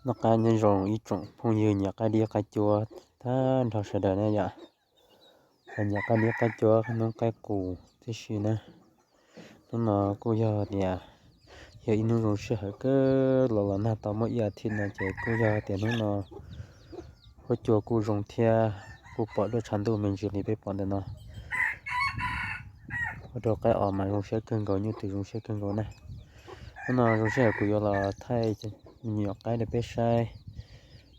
Noj qab nyob zoo ib tsoom phooj ywg nyiam qaib dib qaib cuab tag nrho sawv daws na yom. Nyiam qaib dib qaib cuab hnub qaib qus tib si na. Hnub no kuj yog tias yog ib hnub zoo sij hawm kawg los los nag tau muaj ib as thiv no ces kuj yog tias hnub no huab cua kuj zoo thiab kuj pom duaj tshav ntuj me ntsis li peb pom ntawm no. Ua rau qaib os mas zoo siab kawg nkaus, nyuj twm zoo siab kawg nkaus na. Hnub no zoo sij hawm kuv yuav los thaij me nyuam qaib rau peb saib.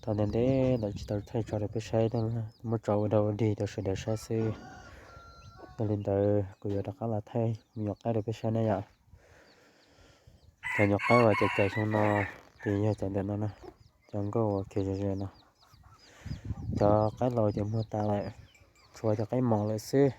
Thaum ntev ntev lawm tsis tau thaij tso rau peb saib, muab tso ua dog ua dig rau sawv daws saib xwb. Yog li ntawd kuv yuav rov qab los thaij me nyuam qaib rau peb saib na yom. Cov nyuam qaib uas cov cais xyoo no ces yog cov ntawm no na, cov nkauj uas kiag ze ze no. Cov qaib laus ces muag tas lawm, tshuav cov qaib mos lawm xwb.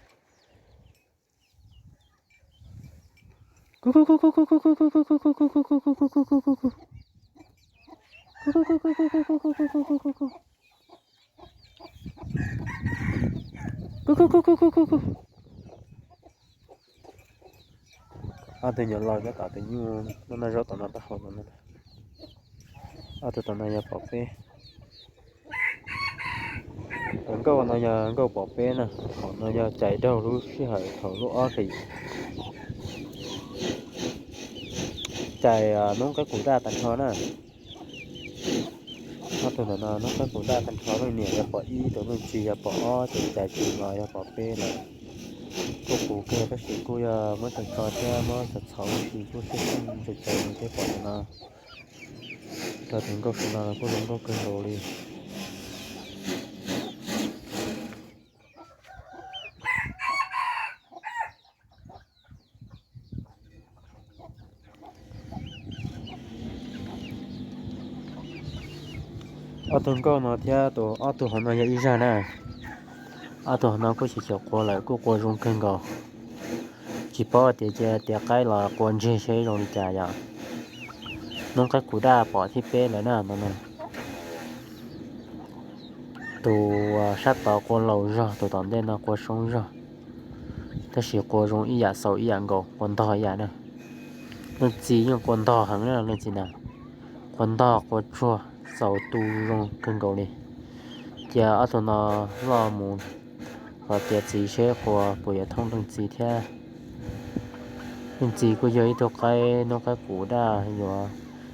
Ob tug nyuam laus nyob tom tus nyuj noj noj zaub tom no taub hau no. Ob tug tom no yog pom peb. Tus nkauj no yog nkauj pom peb na, thaum no yog cais daug lub sij hawm thaum lub ob hlis, cais hnub qaib qus daj tag nrho na. Ob tug ntawm no hnub qaib qus daj tag nrho, leej niam yog pom ib, tus leej txiv yog pom ob, ces cais tsis los yog pom peb lawm. Kuj qus kawg tab sis kuj yog muab tso tso thiab muab txhoov txhoov ua si kuj sib txeej tso tso li peb pom ntawm no. Rau tus nkauj saum no los kuj zoo nkauj kawg nkaus li. Ob tug nkauj no thiab tus ob tug hauv no yog ib zaj na. Ob tug hauv no kuj xyem xyaum qua lawm, kuj qua zoo kawg nkaus. Tsis paub tias cia tias qaib los qua ntseg seb zoo li cas yom. Hnub qaib qus daj pom thib peb lawm na no. Tus sab tod qua laus zog, tus tom ntej no qua soob zog, tab sis qua zoo ib yam xaus ib yam nkaus, qua ntog ib yam na. Leej txiv yeej qua ntog heev na leej txiv na, qua ntog qua tsuag, xaus tu zoo kawg nkaus li. Cia ob tug no loj mus los tias txiv seb qua puas yuav thoob leej txiv thiab. Leej txiv kuj yog ib tug qaib hnub qaib qus daj yuav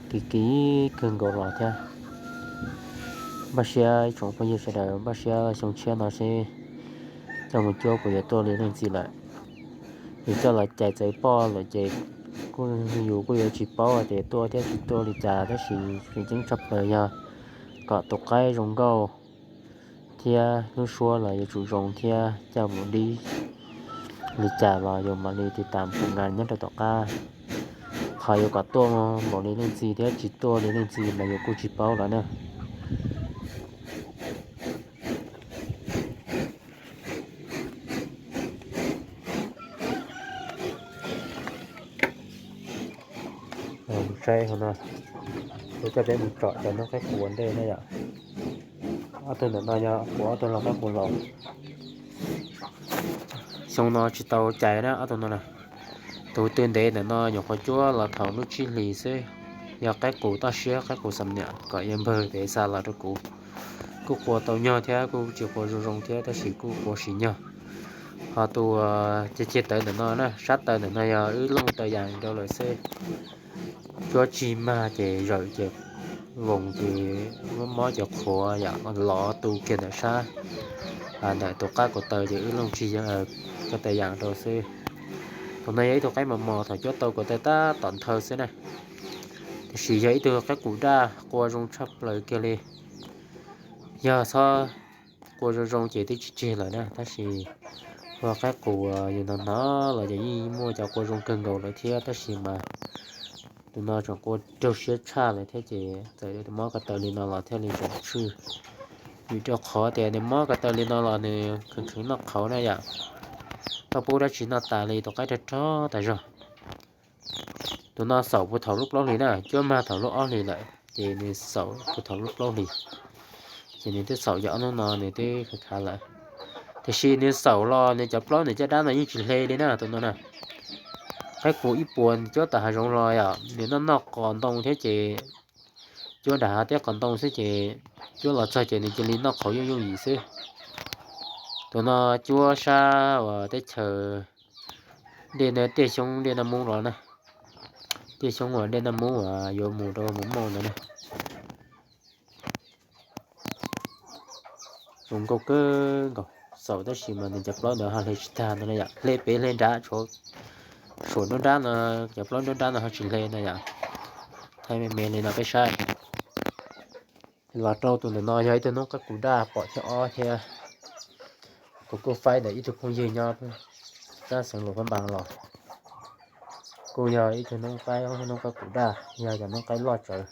kiv kiv kawg nkaus los thiab. Npaj siab ib tsoom phooj ywg sawv daws, npaj siab xyoo tshiab no seb coj mus cuab puas yuav tuaj li leej txiv lawm. Yus coj los cais txawv poj lawm ces kuj, yus kuj yuav tsis paub tias tuaj thiab tsis tuaj li cas, tab sis tseem ceeb tshaj plaws yog kom tus qaib zoo nkauj thiab lub suab los yuav tsum zoo thiab coj mus dib li cas los yus mam li tiv tam pum nkas nyob rau tom qab. Qhov yuav kom tuaj npaum li leej txiv thiab tsis tuaj li leej txiv mas yus kuj tsis paub lawm na. Saib hauv no, kuv coj peb mus tsom cov hnub qaib qus ua ntej na yom. Ob tug ntawm no yog kuv ob tug lau qaib qus laus. Xyoo no tsis tau cais na ob tug no na. Tus tw ntev ntawm no nyuam qhuav cuab los thaum lub tsib hlis xwb, yog qaib qus toj siab, qaib qus xam niam kom yawg npawg pem xa los rau kuv. Kuj qua tau nyog thiab kuj tsis qua zoo zoo thiab tab sis kuj qua sim nyog. Ho tus ceg ceg tawv ntawm no na, sab taw ntawm no yog wb looj taw yas rau lawm xwb. Cuab tsig mag ces zawm ces voos ces mob mob ces qhuav yam lov tu kiag ntawm sab, ntawm tus qab kaus taw ces wb looj tsig ko taw yas rau xwb. Tus no yog ib tug qaib mos mos thaum cuab tau kaus taw tab tom nthaw xwb na. Tiam sis yog ib tug qaib qus daj qua zoo tshaj plaws kiag li. Yog txhob qua zoo zoo ces twb tsis tseg lawm na, tab sis ua qaib qus yus hnov hnov los ces yeej muaj cov qua zoo kawg nkaus lawm thiab, tab sis mas tus no tseem qua raug siab tshaj lawm thiab ces txawm mob ko taw li no los thiaj li tseem tshwj. Vim rau qhov tias nws mob ko taw li no los nws kheev kheev noj qhauv na yom. Toj pub dab tsi noj tas li, tus qaib rog rog tas zog. Tus no xaum puag thaum lub plaub hlis na, cuab mag thaum lub ob hlis lawm ces nws xaum puag thaum lub plaub hlis. Ces nws twb xaum yog ob hnub no nws twb khav khav lawm. Tiam sis nws xaum los nws cov plaub nws caj dab no yeej tsis hle li na tus no na. Qaib qus ib puas cuab tom hav zoov los yom, nws noj noj qos ntoo thiab ces cuab nram hav teb qhov ntoo xwb ces cuab los txog ces nws cia li noj qhauv yooj yooj yim xwb. Tus no cuab sab uas teb chaws dej, tiaj xyoob dej Naj Mub los na, tiaj xyoob uas dej Naj Mub uas yuav mus rau Moos Mauj ntawd na. Zoo nkauj kawg nkaus, xaus tab sis mas nws cov plaub ntawd ho hle tsis tag no na yom, hle pem hle nrad, suam nruab nrab no, cov plaub nruab nrab no ho tsis hle no yom. Thaij me me li no peb saib. Los rau tus ntawm no yog ib tug noob qaib qus daj pom thiab ob thiab. Kuv kuj faib ntawm ib tug phooj ywg nyob sab xeev Luas Phab Npas los, kuj yog ib tug noob qaib, noob qaib qus daj, yog cov noob qaib loj tsawv.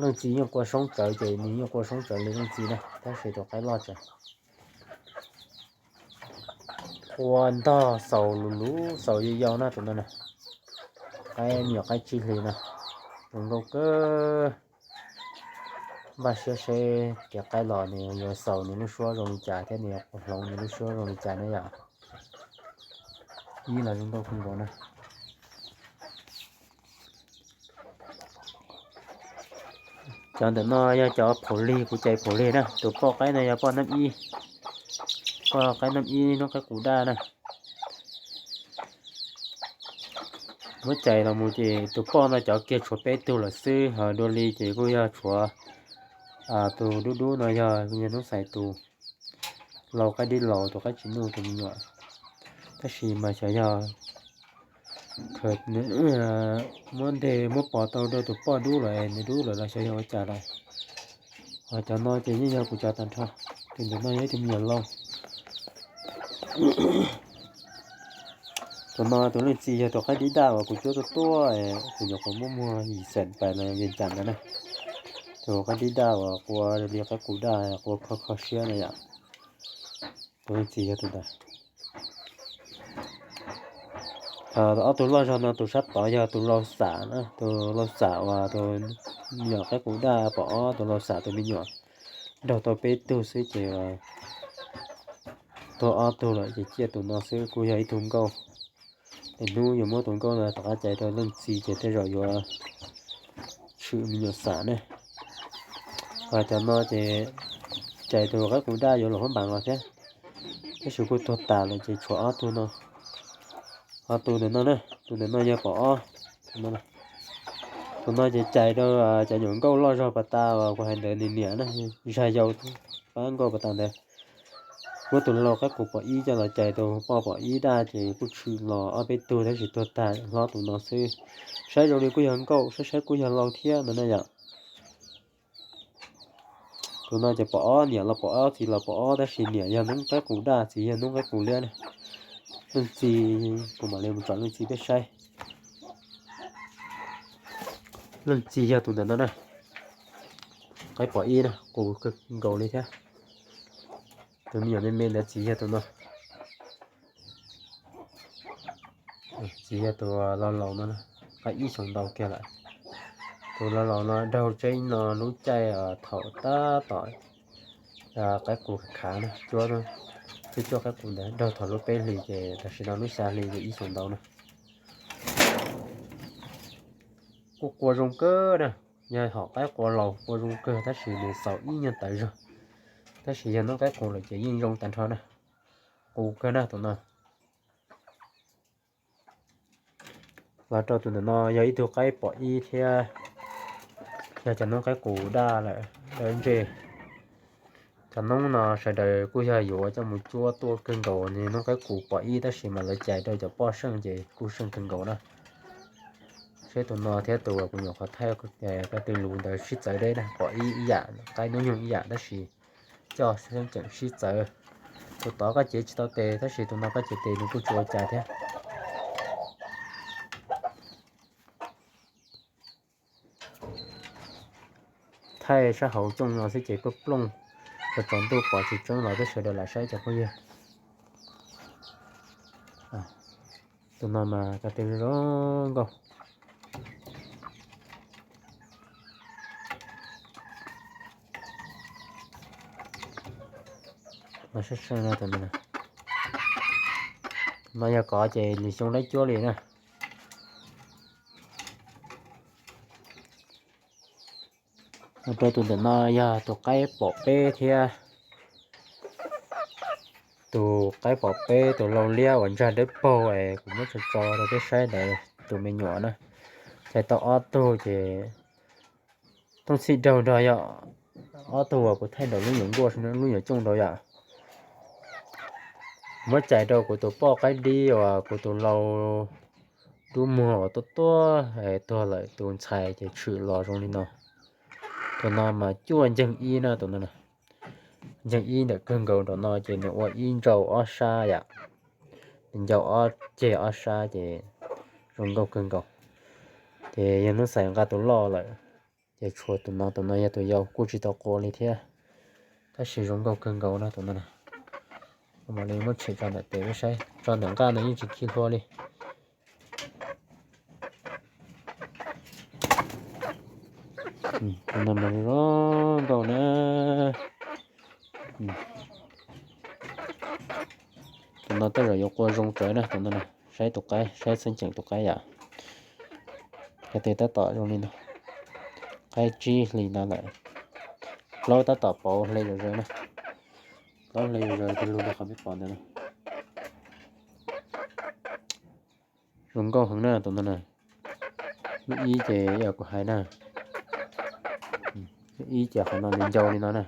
Leej txiv yeej qua soob tsawv ces nws yeej qua soob tsawv li leej txiv na, tab sis tus qaib loj tsawv. Qua ntog xaus lus lus xaus yau yau na tus no na. Qaib me nyuam qaib tsib hlis na, zoo nkauj kawg. Npaj siab seb kev qaib los nws yuav xaus nws lub suab zoo li cas thiab nws yuav hloov nws lub suab zoo li cas na yom. Ib los zoo nkauj kawg nkaus na. Cov ntawm no yog cov phaum lig, kuv cais phaum lig na. Tus poj qaib no yog poj nab ib, poj qaib nab ib noob qaib qus daj na. Muab cais los mus ces tus poj no cov kiag tshuav peb tug lawm xwb, ho dua li ces kuj yog tshuav tus dub dub no yog, yog noob xais tus laus qaib dib laus, tus qaib tsis nuj tus me nyuam. Tab sis mas xyov yog muab nteg muab pov tau rau tus poj dub lawm, nws dub lawm los xyov yog ua cas lawm. Ho cov no ces yeej yog kuv cov tag nrho. Tus ntawm no yog ib tug me nyuam lauj. Tus no tus leej txiv yog tus qaib dib daj uas kuv cuab tuaj tuaj, kuv nyuam qhuav muab muag yim xeem pais los Vias Cas ntawd na. Tus qaib dib daj uas qua li qaib qus daj, qua kho kho siab na yom. Tus leej txiv yog tus ntawd. Ob tug loj zog no tus sab tod yog tus laus xam na, tus laus xam uas tus me nyuam qaib qus daj pom ob, tus laus xam tus me nyuam nraug tau peb tug xwb ces tuag ob tug lawm ces ciaj tus no xwb, kuj yog ib tug nkauj. Es hnub yuav muab tus nkauj no rov qab cais rau leej txiv ces tej zaum yuav tshwm me nyuam xam ne. Ho cov no ces cais tus qaib qus daj yuav los huab npaas los thiab, tab sis kuj tuag tas lawm ces tshuav ob tug no. Ho tus ntawm no na, tus ntawm no yog pom ob. Tus no ces cais rau cov nyuam nkauj loj zog pas tas uas kuv hais ntawd nws niam na, zag yau pab nkauj pas tas ntawd. Muab tus laus qaib qus pom ib coj los cais, tus poj pom ib daj ces kuj tshwm los ob peb tug tab sis tuag tag hlob tus no xwb. Saib zoo li kuj yog nkauj, saib saib kuj yog laus thiab no na yom. Tus no ces pom ob, niam los pom ob, txiv los pom ob, tab sis niam yog noob qaib qus daj, txiv yog noob qaib qus liab na. Leej txiv, kuv mam li mus tsom leej txiv peb saib. Leej txiv yog tus ntawm no na, qaib pom ib na, qus kawg nkaus li thiab. Tus me nyuam me me ntawd txiv yog tus no. Txiv yog tus laus laus no, qaib ib xyoos ntau kiag lawm. Tus laus laus no raug tseeb no lub caij thaum tab tom qaib qus khav na, cuab, cuab qaib qus ntawd raug thaum lub peb hlis ces tam sim no lub xya hli ces ib xyoos ntau na. Kuj qua zoo kawg na, yog hom qaib qua laus qua zoo kawg tab sis nws xaus ib nyuag tawv zog, tab sis yog noob qaib qus lawm ces yeej zoo tag nrho na. Qus kawg na tus no. Los rau tus ntawm no yog ib tug qaib pom ib thiab, yog cov noob qaib qus daj lawm dawb ntsej. Cov noob no sawv daws kuj yog yuav coj mus cuab tuaj kawg nkaus, noob qaib qus pom ib tab sis mas lawv cais rau cov poj seej ces kuj seej kawg nkaus na. Seb tus no thiab tus uas kuv nyuam qhuav thaij ko tw lus ntawd sib txawv deb na, pom ib ib yam, qaib hnub nyoog ib yam tab sis coj xeeb ceem sib txawv. Tus tod koj cev tsis tau tes tab sis tus no koj cev tes nws kuj tsis ua cas thiab. Thaij sab hauv cooj no xwb ces plooj plooj, tsaus ntuj pom tsis tseeb los peb sawv daws lam saib cov phooj ywg. Tus no mas ko tw zoo nkauj. No sab sab no, no yog kov ces lwm xyoo laib cuab li na. Mus rau tus ntawm no yog tus qaib pom peb thiab. Tus qaib pom peb, tus lau liab uas ntsag dawb paug es kuv muab tso tso rau peb saib ntawd, tus me nyuam na. Thaij tau ob tug ces thooj txhij daug nrog yog ob tug uas kuv thaij nraum lub nyuam nkuaj, lub nyuam cooj nraud yom. Muab cais rau kuv tus poj qaib dib uas kuv tus lau dub muag uas tuaj tuaj tuag lawm tus ntxhais ces tshwm los zoo li no. Tus no mas cuaj nceeg ib na, tus no na. Nceeg ib ntawm kawg nkaus nraum no ces nws ua ib ntsau ob sab yom. Nws ncau ob ceg ob sab ces zoo nkauj kawg nkaus. Ces yog hnub xais nqa tus loj lawm ces tshuav tus no, tus no yog tus yau kuj tsis tau qua li thiab, tab sis zoo nkauj kawg nkaus na tus no na. Kuv mam li muab tshem tso ntawm tes peb saib, tso ntawm nqaj no yeej tsis khi hlua li. Tus no mas zoo nkauj na. Tus no tej zaum yuav qua zoo tsawv na, tus no na, saib tus qaib, saib txheej ceem tus qaib yom. Ko tw tab tom zoo li no, qaib tsib hlis no lawm, plaub tab tom pauv hle zom zaws na. Plaub hle zom zaws tus lug rau qhov peb pom ntawd na. Zoo nkauj heev na tus no na. Lub ib ces yog kuv hais na, lub ib ces qhov no nws ncau li no na.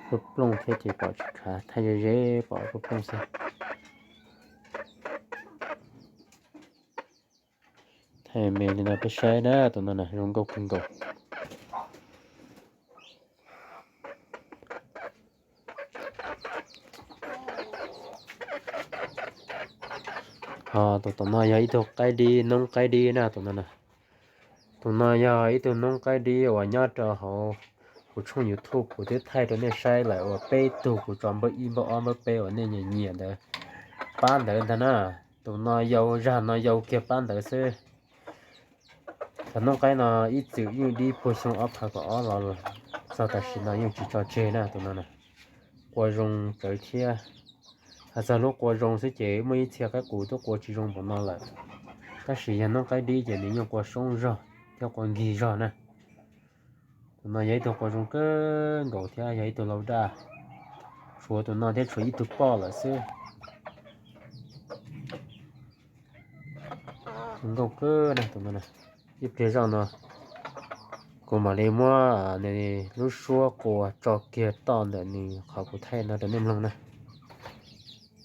Plooj plooj thiab ces pom tsis khav, thaij ze ze pom plooj plooj xwb. Thaij me li no peb saib na, tus no na zoo nkauj kawg nkaus. Ho tus tom no yog ib tug qaib dib, noob qaib dib na tus no na. Tus no yog ib tug noob qaib dib uas nyob rau hauv kuv tshooj YouTube kuv twb thaij rau nej saib lawm uas peb tug kuv tso npawb ib npawb ob npawb peb uas nej nyiam nyiam ntawd, pab ntawd ntag na. Tus no yau, zag no yau kiag pab ntawd xwb. Cov noob qaib no ib txwm yeej dib puag xyoo ob phav kaum ob los txog tam sim no yeej tsis tso tseg na tus no na. Qua zoo tsawv thiab. Hais txog lub qua zoo xwb ces muaj ib txhia qaib qus twb qua tsis zoo npaum no lawm, tab sis yog noob qaib dib ces nws yeej qua soob zog thiab qua nkig zog na. Tus no yog ib tug qua zoo kawg nkaus thiab yog ib tug lau daj. Tshuav tus no thiab tshuav ib tug poj lawm xwb. Zoo nkauj kawg na tus no. Ib pliag zoj no kuv mam li muab nws lub suab qua tso kiag toj ntawm nws qhov kuv thaij no rau nej mloog na.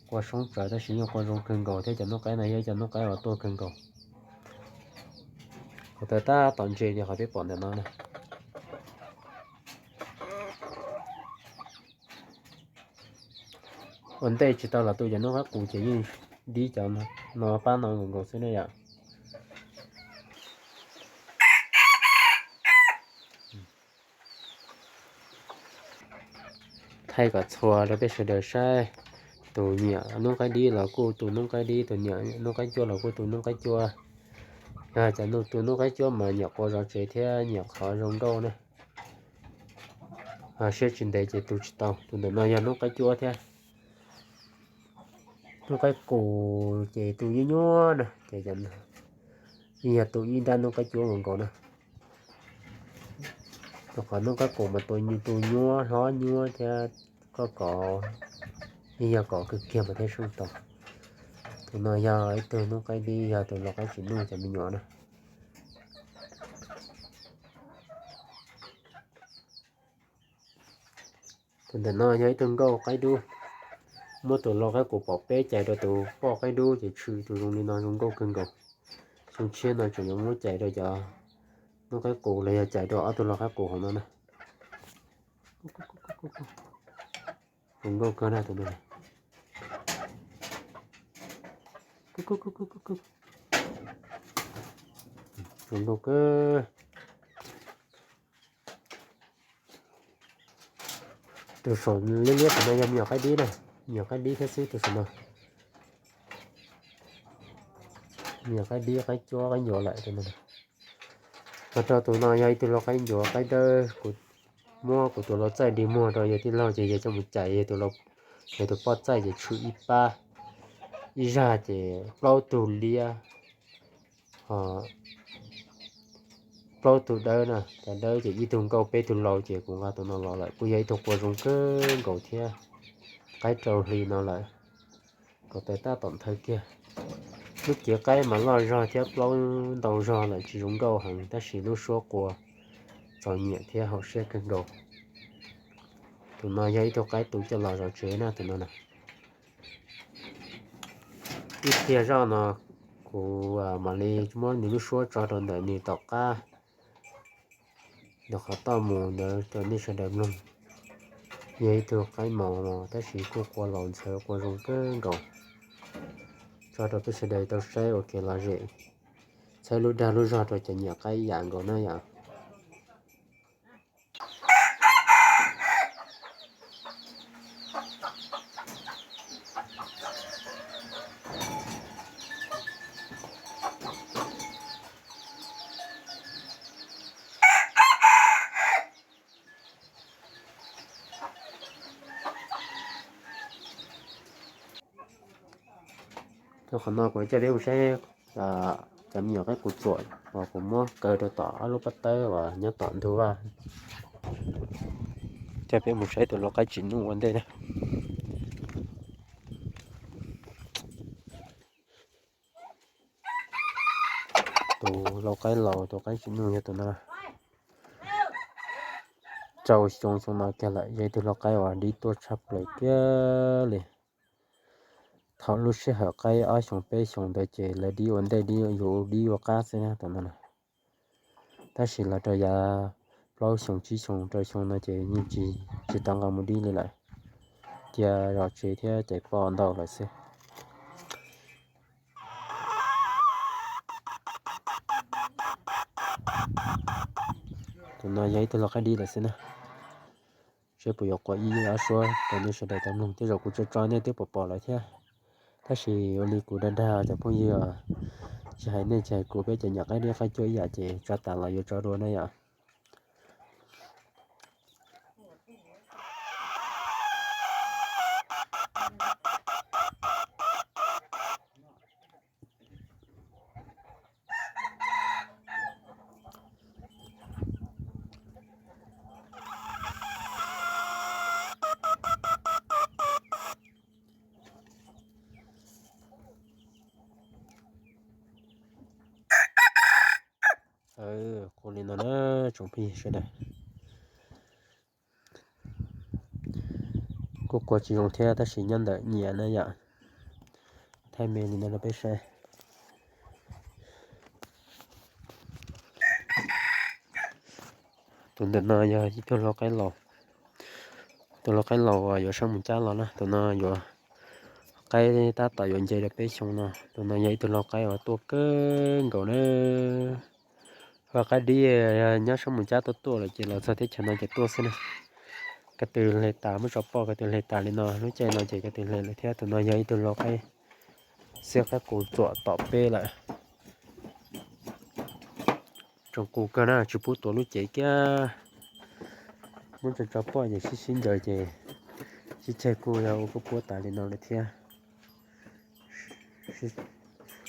Qua soob tsawv tab sis yeej qua zoo kawg nkaus thiab cov noob qaib no yog ib cov noob qaib uas tuaj kawg nkaus. Kuv tawm tab tom ntses li qhov peb pom ntawm no na. Ua ntej tsis tau los tu cov noob qaib qus ces yeej dib cov no pab no nkaus nkaus xwb na yom. Thaij kom txhua rau peb sawv daws saib, tus nyiam noob qaib dib los kuj tu noob qaib dib, tus nyiam noob qaib cuab los kuj tu noob qaib cuab. Yog cov tu noob qaib cuab mas nyiam qua zov tsev thiab nyiam qhov zoo nkauj na. Siab tsis ntev ces tu tsis tau. Tus ntawm no yog noob qaib cuab thiab. Noob qaib qus ces tu nyuab nyuab na, ces yog tu ib nrab noob qaib cuab nkaus nkaus na. Rau qhov noob qaib qus mas tus tu nyuab hlob nyuab thiab, koj kov yeej yog kov kawg kiag mas thiaj soob tau. Tus no yog ib tug noob qaib dib, yog tus lau qaib tsis nuj cov me nyuam na. Tus ntawm no yog ib tug nkauj qaib dub. Muab tus lau qaib qus pom peb cais rau tus poj qaib dub ces tshwm tus zoo li no zoo nkauj kawg nkaus. Xyoo tshiab no tseem yuav muab cais rau cov noob qaib qus los yog cais rau ob tug lau qaib qus hauv no na. Zoo nkauj kawg na tus no. Zoo nkauj kawg. Tus saum liab liab tus no yog me nyuam qaib dib na, me nyuam qaib dib thiab xwb tus saum no. Me nyuam qaib dib, qaib cuab, qaib ncuav lawm tus no. Ho rau tus no yog ib tug lau qaib ncuav qaib dawb, kuv muab kuv tus lau txaij dig muag rau yawg tij laug ces yawg coj mus cais, yawg tus poj txaij ces tshwm ib pab, ib zag ces plaub tug liab, ho plaub tug dawb na, cov dawb ces ib tug nkauj peb tug laus ces kuv nqa tus no los lawm, kuj yog ib tug qua zoo kawg nkaus thiab. Qaib rau hli no lawm, ko taw tab tom nthawv kiag. Lub cev qaib mas loj zog thiab plaub ntau zog lawm tsis zoo nkauj heev tab sis lub suab qua txom nyem thiab haum siab kawg nkaus. Tus no yog ib tug qaib tu coj los zov tsev na tus no na. Ib pliag zoj no kuv mam li muab nws lub suab tso rau ntawm nws tom qab ntawm qhov toj mus ntawd rau nej sawv daws mloog. Yog ib tug qaib mos tab sis kuj qua laus ntxhawv qua zoo kawg nkaus. Tso rau peb sawv daws tau saib ua kev lom zem, txhawb lub dag lub zog rau cov nyiam qaib ib yam nkaus na yom. Qhov no kuv coj peb mus saib cov me nyuam qaib kuv txuam uas kuv muab kaw rau tom ob lub pob tawb uas nyob tom ntug vaj. Coj peb mus saib tus lau qaib tsis nuj ua ntej na. Tus lau qaib laus, tus qaib tsis nuj yog tus no. Rau xyoo xyoo no kiag lawm, yog ib tug lau qaib uas dib tuaj tshaj plaws kiag li. Thaum lub sij hawm qaib ob xyoos peb xyoos ntawd ces lawv dib ua ntej, dib yuav dib ua qab xwb na tus no. Tab sis los rau yav plaub xyoos tsib xyoos rau xyoo no ces yeej tsis tau nqa mus dib li lawm, cia zom tsev thiab cais poj ntau lawm xwb. Tus no yog ib tug lau qaib dib lawm xwb na. Seb puas yuav qua ib ob suab rau nej sawv daws tau mloog, tej zaum kuv tso tso nej twb pom pom lawm thiab. Tab sis ua li kuv dag dag cov phooj ywg, tsis hais nej tsis hais kuv, peb cov nyiam qaib dib qaib cuab ib yam ces tso tas los yuav tso dua na yom. Qhov li no na tsoom phooj ywg sawv daws. Kuj qua tsis zoo thiab tab sis nyob ntawm nyiam na yom. Thaij me li no rau peb saib. Tus ntawm no yog ib tug lau qaib laus. Tus lau qaib laus uas yuav sab mus cab los na, tus no yuav qaib tab tom yuav nce rau peb xyoo no. Tus no yog ib tug lau qaib uas tuaj kawg nkaus na. Lau qaib dib nyob sab mus cab tuaj tuaj lawm ces los txog teb chaws no ces tuaj xwb na. Ko tw hle tas, muab tso poj ko tw hle tas li no, lub caij no ces ko tw hle lawm thiab. Tus no yog ib tug lau qaib xiab qaib qus txuam tom peb lawm. Tsoom qus kawg na, tsis pub tuav lub cev kiag. Muab tso tso poj ces sib sib ncaws ces sib caij kuj yog ua kuj puab tas li no lawm thiab.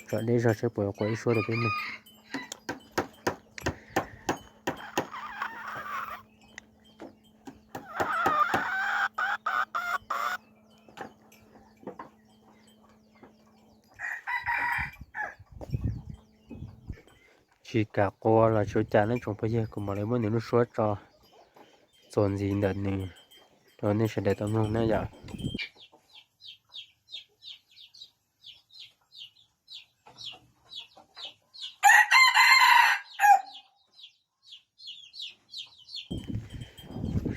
Tsom deb zog seb puas qua ib suab rau peb mloog. Tsis kam qua los tsis ua cas ne tsoom phooj ywg, kuv mam li muab nws lub suab tso txuas ntxiv ntawm nws rau nej sawv daws tau mloog na yom.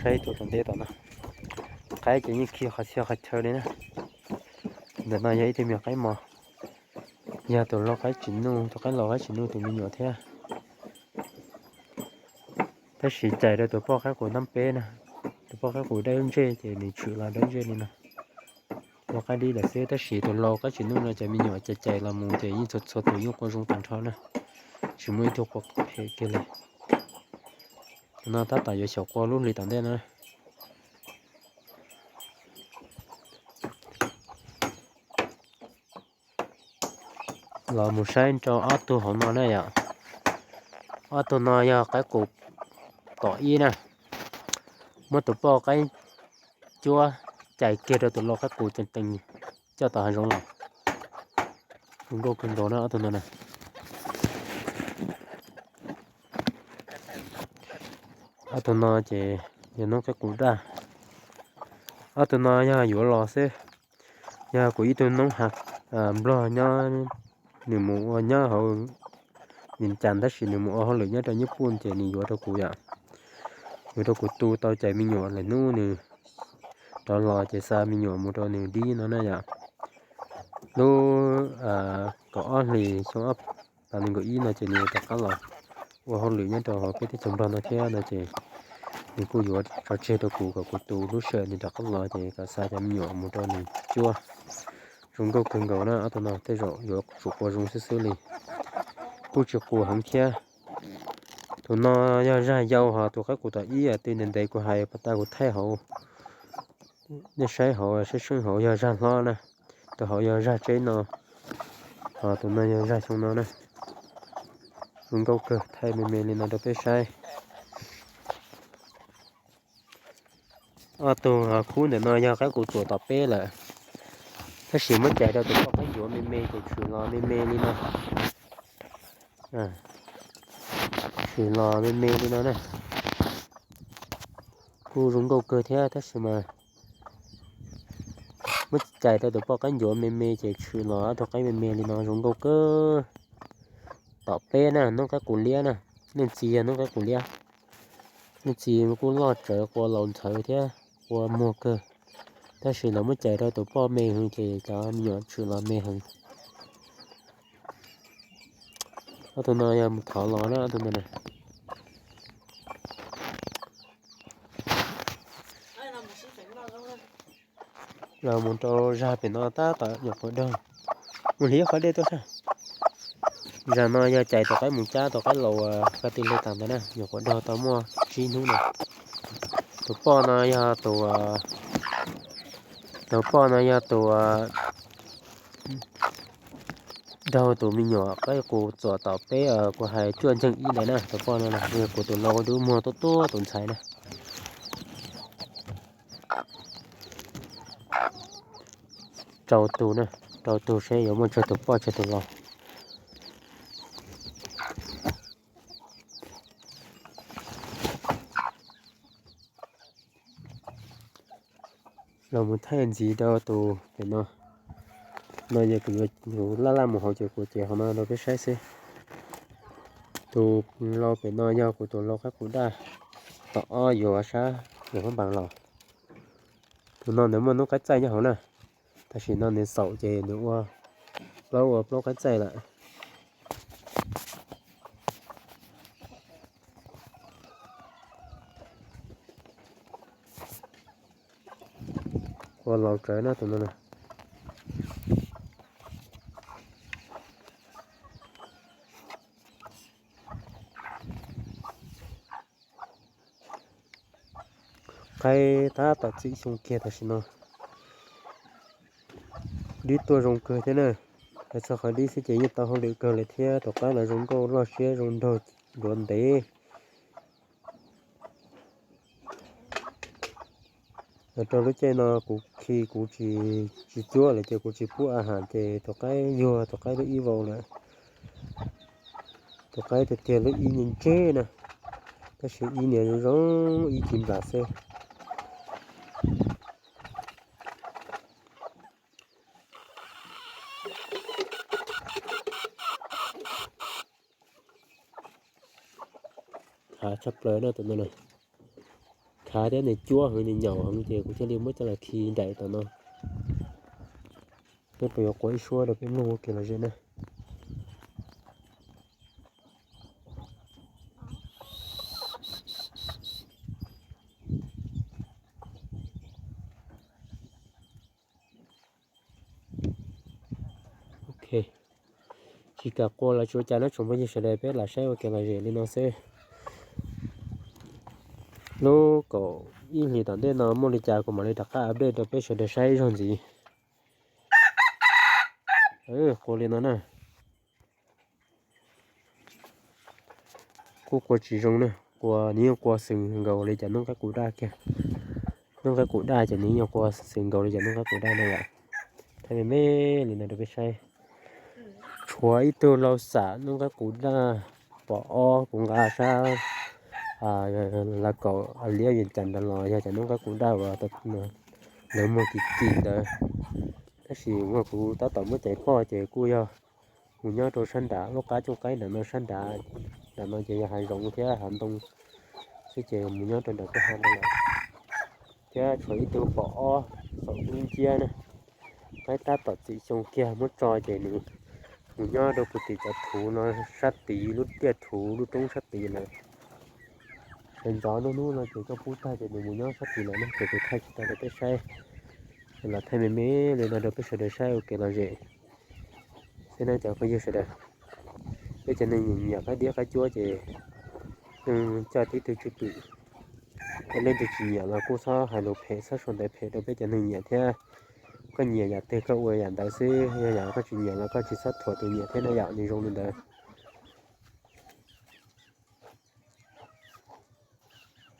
Saib tus tom ntej tom no, qaib ces yeej khi qhov txhia qhov chaw li na. Ntawm no yog ib tug me nyuam qaib mos, yog tus lau qaib tsis nuj, tus qaib laus qaib tsis nuj tus me nyuam thiab. Tab sis cais rau tus poj qaib qus ntab peb na, tus poj qaib qus dawb ntsej ces nws tshwm los dawb ntsej li no. Lau qaib dib lawm xwb tab sis tus lau qaib tsis nuj no cov me nyuam cais cais los mus ces yeej txhua txhua tus yeej qua zoo tag nrho na, tsis muaj ib tug qua phem kiag li. Tus no tab tom yuav xyaum qua lub hli tom ntej na. Los mus saib rau ob tug hauv no na yom. Ob tug no yog qaib qus tom ib na, muab tus poj qaib cuab cais kiag rau tus lau qaib qus ceev ceev coj tom hav zoov los. Zoo nkauj kawg nkaus na ob tug no na. Ob tug no ces yog noob qaib qus daj. Ob tug no yog yuav los xwb. Yog kuv ib tug noob ha nplog nyob, nws mus ua nyob hauv Vias Cas tab sis nws mus ua hauj lwm nyob rau Nyij Pooj ces nws yuav rau kuv yom. Yuav rau kuv tu tau cais me nyuam lawm hnub nws rov los ces xa me nyuam mus rau nws dib no na yom. Lub kaum ob hlis xyoo ob phav nees nkaum ib no ces nws rov qab los ua hauj lwm nyob rau hauv peb teb chaws Nplog no thiab no ces nws kuj yuav tso tseg rau kuv kom kuv tu lub sij hawm nws rov qab los ces kom xa cov me nyuam mus rau nws cuab. Zoo nkauj kawg nkaus na ob tug no tej zaum yuav tsum qua zoo xwb xwb li. Kuj tsis qus heev thiab. Tus no yog zaj yau hos tus qaib qus tom ib twb ntev ntev kuv hais pas tas kuv thaij hauv. Nej saib hauv, saib seej hauv yog zaj hlob na. Tus hauv yog zaj tseb no, hos tus no yog zaj xyoo no na. Zoo nkauj kawg, thaij me me li no rau peb saib. Ob tug khub ntawm no yog qaib qus txuam tom peb lawm, tab sis muab cais rau tus poj qaib ncuav me me ces tshwm los me me li no. Tshwm los me me li no na. Kuj zoo nkauj kawg thiab tab sis mas muab cais rau tus poj qaib ncuav me me ces tshwm los ob tug qaib me me li no zoo nkauj kawg. Tom peb na, noob qaib qus liab na. Leej txiv yog noob qaib qus liab. Leej txiv kuj loj tsawv, qua laus ntxhawv thiab qua muag kawg, tab sis lawv muab cais rau tus poj me heev ces cov me nyuam tshwm los me heev. Ob tug no yog mus thov los na ob tug no na. Los mus rau zag pem no tab tom nyuam qhuav daug. Mus hliv qhov dej tuaj sab. Zag no yog cais tus qaib mus cab tus qaib laus uas ka ti le tas ntawd na, nyuam qhuav daug tau muaj tsib hnub no. Tus poj no yog tus, tus poj no yog tus daug tus me nyuam qaib qus txuam tom peb kuv hais cuaj nceeg ib ntawd na. Tus poj no yog kuv tus lau dub muag tuab tuab tus ntxhais na. Rau tus na, rau tus seb yuav muaj tsawg tus poj tsawg tus lau. Los mus thaij ntxiv rau tus pem no. No yog kuv yuav laj laj mus hauv ces kuv ces hauv no rau peb saib xwb. Tus lau pem no yog kuv tus lau qaib qus daj, tom ob yuav sab yuav hab npas los. Tus no nws muaj noob qaib txaij nyob hauv na, tam sim no nws xaum ces nws ua plaub ua plaub qaib txaij lawm. Qua laus tsawv na tus no na. Qaib tab tom txim xyoo kiag tam sim no. Dib tuaj zoo kawg thiab na. Hais txog qhov dib xwb ces yeej tau hauj lwm kawg lawm thiab, tus qaib los zoo nkauj loj siab zoo nraug nruav ntev. Rau lub caij no kuv khi kuv tsis, tsis cuab lawm ces kuv tsis pub a has ces tus qaib yuag tus qaib lub ib vau lawm. Tus qaib tiag tiag lub ib ntseg na, tab sis ib niag zoo zoo ib ci nplas xwb. Khav tshaj plaws na tus no na. Khav thiab nws cuab heev nws nyaum heev ces kuv thiaj li muab coj los khi nraim tom no. Peb puas yuav qua ib suab rau peb mloog ua ke los ze na. Ok, tsis kam qua los tsis ua cas na tsoom phooj ywg sawv daws, peb lam saib ua ke los ze li no xwb. Lub kaum ib hlis tom ntej no muaj li cas kuv mam li rov qab update rau peb sawv daws saib ib zaug ntxiv. Qua li no na. kuj qua tsis zoo na, qua nws yeej qua xws nkaus li cov noob qab qus daj kiag. Noob qab qus daj ces nws yeej qua xws nkaus li cov noob qab qus daj na yom. Thaij me me li no rau peb saib. Tshuav ib tug lau xam noob qab qus daj pom ob kuv nqa sab Lav Kaum Liab Vias Cas ntawd los yog cov noob qab qus daj uas lawv muag kim kim ntawd. Tab sis uas kuv tab tom muab cais poj ces kuj yog mus nyob rau sab nram lub qab cooj qaib nram no, sab nram, nram no ces yog hav zoov thiab hav ntoo xwb ces mus nyob rau nram kwj ha no lawm. Thiab tshuav ib tug pom ob xaum dub nciab na, qaib tab tom txim xyoo kiag muab tso ces nws mus nyob rau puag tim cov thuv no, sab tid lub tiaj thuv lub roob sab tid lawm. Sawv ntxov hnub hnub no ces koj pub tag ces nws mus nyob sab tid lawm ne, ces kuv thaij tsis tau rau peb saib. Los thaij me me li no rau peb sawv daws saib ua kev lom zem xwb na cov phooj ywg sawv daws. Peb cov neeg nyiam nyiam qaib diab qaib cuab ces yeej coj tib tug tswj pwm. Yog leej twg tsis nyiam los kuj txhob hais lus phem txhob sau ntawv phem rau peb cov neeg nyiam thiab. Koj nyiam yam twg koj ua yam ntawd xwb, yog yam koj tsis nyiam los koj tsis txhob thuam tus nyiam thiab na yom, nws zoo li ntawd.